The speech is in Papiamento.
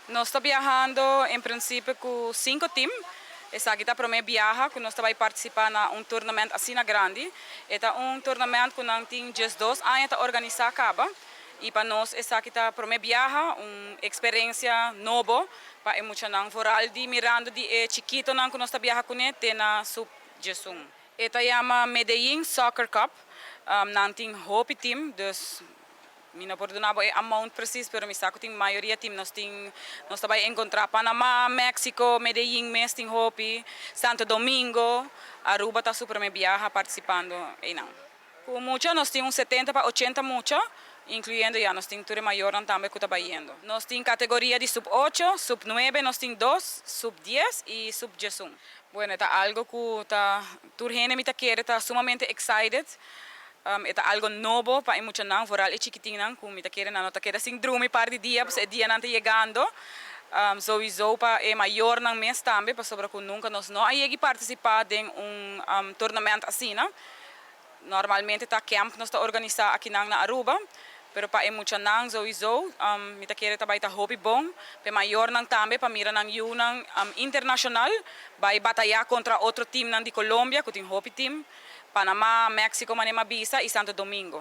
Nos ta biahando en principio cu cinco team. Esaki ta prome biaha cu nos ta bay participa na un tournament asina grandi. E ta un tournament cu nan tin 12 aña ta organisa caba. Y pa nos esaki ta prome biaha, un experiencia nobo pa e muchanan, vooral di mirando di e chikitonan cu nos ta biaha cune te na sub 11. E ta yama Medellin Soccer Cup. Nan tin hopi team, dus mi no por duna e amount precies, pero mi sa cu tin mayoria team. Nos ta bay encontra Panama, Mexico, Medellin mes tin hopi, Santo Domingo, Aruba ta super me biaha participando y no. Cu mucha nos tin un 70 pa 80 mucha, incluyendo ya nos tin tur mayor tambe cu ta bayendo. Nos tin categoria di sub 8, sub 9, nos tin 2, sub 10 y sub 11. Bueno, ta algo cu ta tur hende, mi ta kere, ta sumamente excited. Ta algo nobo pa muchanan, vooral e chikitinnan, cu mi ta kere nan ta keda sin drumi par di dia, e dianan ta yegando. Sowieso pa e mayornan mes tambe, pasobra cu nunca nos no a yega participa den un tournament asina. Normalmente ta camp nos ta organisa aki na Aruba, pero pa e muchanan sowieso, mi ta kere tambe ta hopi bon, pa mayornan tambe pa mira nan yiunan internacional, bay bataya contra otro teamnan di Colombia, cu tin hopi team, Panama, Mexico, manera m'a bisa y Santo Domingo.